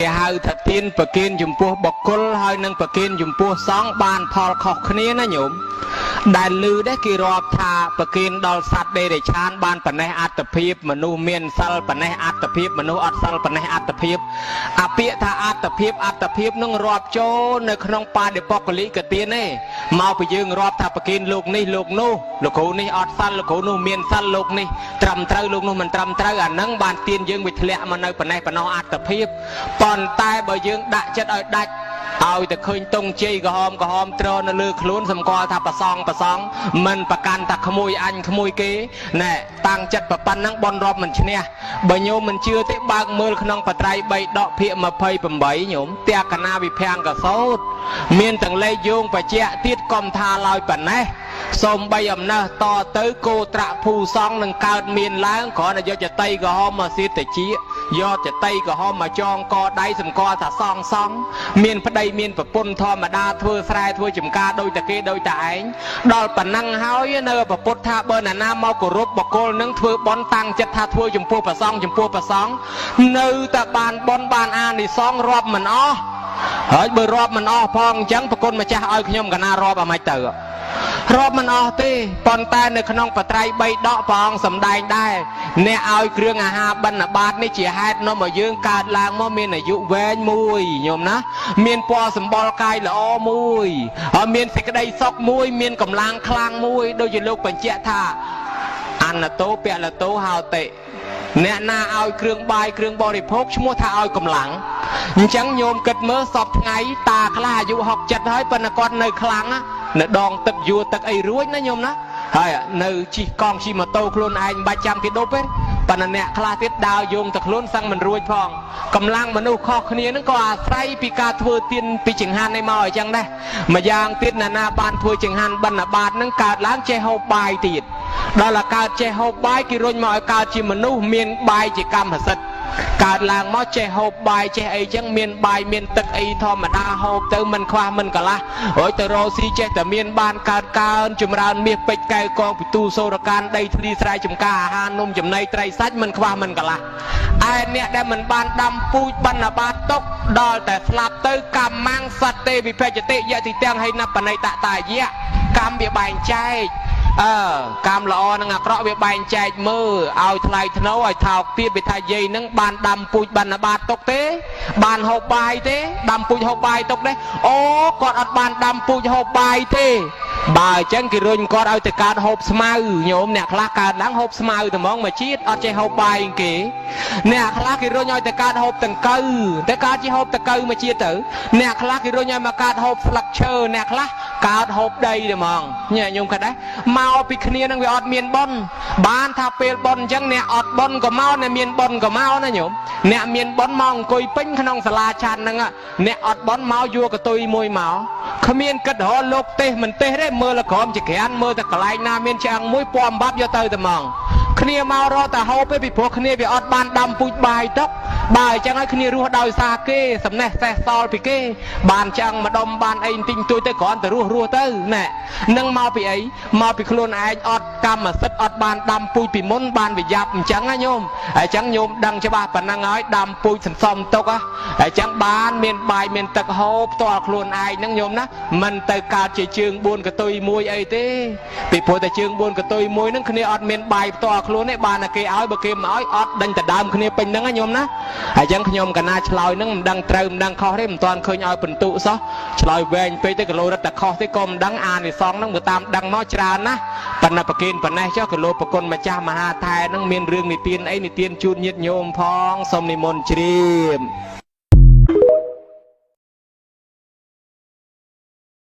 គេហៅថាទានប្រគេនចំពោះបុគ្គលហើយនឹងប្រគេនចំពោះសង្ឃបានផលខុសគ្នាណាញោមដែលឮដែរគេរាប់ថាប្រគេនដល់សត្វដេរិឆានបានប៉ុណ្ណេះអត្តភាពមនុស្សមានសិលប៉ុណ្ណេះអត្តភាពមនុស្សអត់សិលប៉ុណ្ណេះអត្តភាពអាពាក្យថាអត្តភាពអត្តភាពនឹងរាប់ចូលនៅក្នុងបាដិបុគ្គលិកទានទេមកពីយើងរាប់ថាប្រគេនលោកនេះលោកនោះលោកគ្រូនេះអត់សិលលោកគ្រូនោះមានសិលលោកនេះត្រឹមត្រូវលោកនោះមិនត្រឹមត្រូវអានឹងបានទានយើងវាធ្លាក់មកនៅប៉ុណ្ណេះប៉ុណ្ណោះអត្តភាពប៉ុន្តែបើយើងដាក់ចិត្តឲ្យដាច់ឲ្យតែឃើញតុងជ័យក្រហមក្រហមត្រនៅលើខ្លួនសម្គាល់ថាប្រសងប្រសងមិនប្រកាន់ថាក្មួយអញក្មួយគេណែតាំងចិត្តប៉ុណ្ណឹងបនរាប់មិនឈ្នះបើញោមមិនជឿទេបើកមើលក្នុងបត្រៃ3ដកភាគ28ញោមទក្កណាវិភាំងកសោតមានទាំងលេខយោងបច្ចៈទៀតកុំថាឡើយប៉ុណ្ណេះសូមបីអំណះតទៅគោត្រៈភូសងនឹងកើតមានឡើងគ្រាន់តែយកចតីក្រហមមកសៀតតិចយកចតីក្រហមមកចងកដៃសម្គាល់ថាសងសងមានប្តីមានប្រពន្ធធម្មតាធ្វើស្រែធ្វើចំការដោយតែគេដោយតែឯងដល់ប៉ុណ្ណឹងហើយនៅប្រពុតថាបើណានាមកគោរពបុគ្គលនឹងធ្វើបន់តាំងចិត្តថាធ្វើចំពោះប្រសងចំពោះប្រសងនៅតែបានបន់បានអានិសងរាប់មិនអស់ហើយបើរាប់មិនអស់ផងអញ្ចឹងប្រគុណម្ចាស់ឲ្យខ្ញុំកណារាប់អាម៉េចទៅរាប់មិនអស់ទេប៉ុន្តែនៅក្នុងបត្រៃ3ដកព្រះអង្គសម្ដែងដែរអ្នកឲ្យគ្រឿងអាហារបិណ្ឌបាតនេះជាហេតុនាំឲ្យយើងកើតឡើងមកមានអាយុវែងមួយញោមណាមានពណ៌សម្បុរកាយល្អមួយហើយមានសេចក្តីសុខមួយមានកម្លាំងខ្លាំងមួយដូចជាលោកបញ្ជាក់ថាអនតោពលតោហោតិអ្នកណាឲ្យគ្រឿងបាយគ្រឿងបរិភោគឈ្មោះថាឲ្យកម្លាំងអញ្ចឹងញោមគិតមើលសពថ្ងៃតាខ្លះអាយុ60 70ហើយប៉ុន្តែគាត់នៅខ្លាំងនៅដងទឹកយួរទឹកអីរួចណាញោមណាហើយនៅជិះកង់ជិះម៉ូតូខ្លួនឯងមិនបាច់ចាំគេដប់ទេប៉ុន្តែអ្នកខ្លះទៀតដើរយោងទៅខ្លួនសឹងមិនរួចផងកម្លាំងមនុស្សខុសគ្នានឹងក៏អាស្រ័យពីការធ្វើទានពីចង្ហាន់នេះមកអញ្ចឹងដែរម្យ៉ាងទៀតណានាបានធ្វើចង្ហាន់បិណ្ឌបាតនឹងកើតឡើងចេះហូបបាយទៀតដល់តែកើតចេះហូបបាយគេរុញមកឲ្យកើតជាមនុស្សមានបាយជាកម្មសិទ្ធិកើតឡើងមកចេះហូបបាយចេះអីចឹងមានបាយមានទឹកអីធម្មតាហូបទៅមិនខ្វះមិនកន្លះរួចទៅរកស៊ីចេះតែមានបានកើតកើនចម្រើនមាសពេជ្រកែវកងពិទូសូរកានដីធ្លីស្រែចម្ការអាហារនំចំណីត្រីសាច់មិនខ្វះមិនកន្លះឯអ្នកដែលមិនបានដាំពូជបណ្ណបាតទុកដល់តែស្លាប់ទៅកម្មੰសត្វទេវិភជតិយតិទាំងហិនបណិតតាយៈកម្មវាបែងចែកកម្មល្អនិងអាក្រក់វាបែងចែកមើលឲ្យថ្លៃថ្នូរឲ្យថោកទៀតវាថាយាយនឹងបានដាំពូជបណ្ណបាតទុកទេបានហូបបាយទេដាំពូជហូបបាយទុកទេអូគាត់អត់បានដាំពូជហូបបាយទេបើអញ្ចឹងគេរុញគាត់ឲ្យទៅកើតហូបស្មៅញោមអ្នកខ្លះកើតឡើងហូបស្មៅតែហ្មងមួយជាតិអត់ចេះហូបបាយគេអ្នកខ្លះគេរុញឲ្យទៅកើតហូបតង្កូវតែកើតជាហូបតង្កូវមួយជាតិទៅអ្នកខ្លះគេរុញឲ្យមកកើតហូបស្លឹកឈើអ្នកខ្លះកើតហូបដីតែហ្មងញ៉ែញោមគិតដែរមកពីគ្នានឹងវាអត់មានបុណ្យបានថាពេលបុណ្យអញ្ចឹងអ្នកអត់បុណ្យក៏មកអ្នកមានបុណ្យក៏មកណាញោមអ្នកមានបុណ្យមកអង្គុយពេញក្នុងសាលាឆាន់ហ្នឹងអ្នកអត់បុណ្យមកយួរកតុយមួយមកគ្មានគិតរកលោកទេសមិនទេសទេមើលក្រមចក្រានមើលតែកន្លែងណាមានឆ្អឹងមួយពំបាប់យកទៅតែហ្មងគ្នាមករកតែហូបទេពីព្រោះគ្នាវាអត់បានដាំពូជបាយទុកបើអញ្ចឹងហើយគ្នារស់ដោយសារគេសំណេះសេះសល់ពីគេបានឆ្អឹងម្ដុំបានអីទិញទួយទៅគ្រាន់តែរស់រស់ទៅណែនឹងមកពីអីមកពីខ្លួនឯងអត់កម្មសិទ្ធិអត់បានដាំពូជពីមុនបានវាយ៉ាប់អញ្ចឹងណាញោមអញ្ចឹងញោមដឹងច្បាស់ប៉ុណ្ណឹងហើយដាំពូជសន្សំទុកអញ្ចឹងបានមានបាយមានទឹកហូបផ្ទាល់ខ្លួនឯងហ្នឹងញោមណាមិនទៅកើតជាជើង4កតុយមួយអីទេពីព្រោះតែជើង4កតុយមួយហ្នឹងគ្នាអត់មានបាយផ្ទាល់ខ្លួនទេបានតែគេឲ្យបើគេមិនឲ្យអត់ដេញដដើមគ្នាពេញហ្នឹងណាញោមណាអញ្ចឹងខ្ញុំកណាឆ្លើយហ្នឹងមិនដឹងត្រូវមិនដឹងខុសទេមិនទាន់ឃើញឲ្យបន្ទុសោះឆ្លើយវែងពេកទៅគីឡូរត់តែខុសទេក៏មិនដឹងអានិសងហ្នឹងបើតាមដឹងមកច្រើនណាស់ប៉ុន្តែប្រគិនប៉ុណ្ណេះចុះគីឡូប្រគុណម្ចាស់មហាថែហ្នឹងមានរឿងនិទានអីនិទានជូនញាតិញោមផងសូមនិមន្តជ្រាប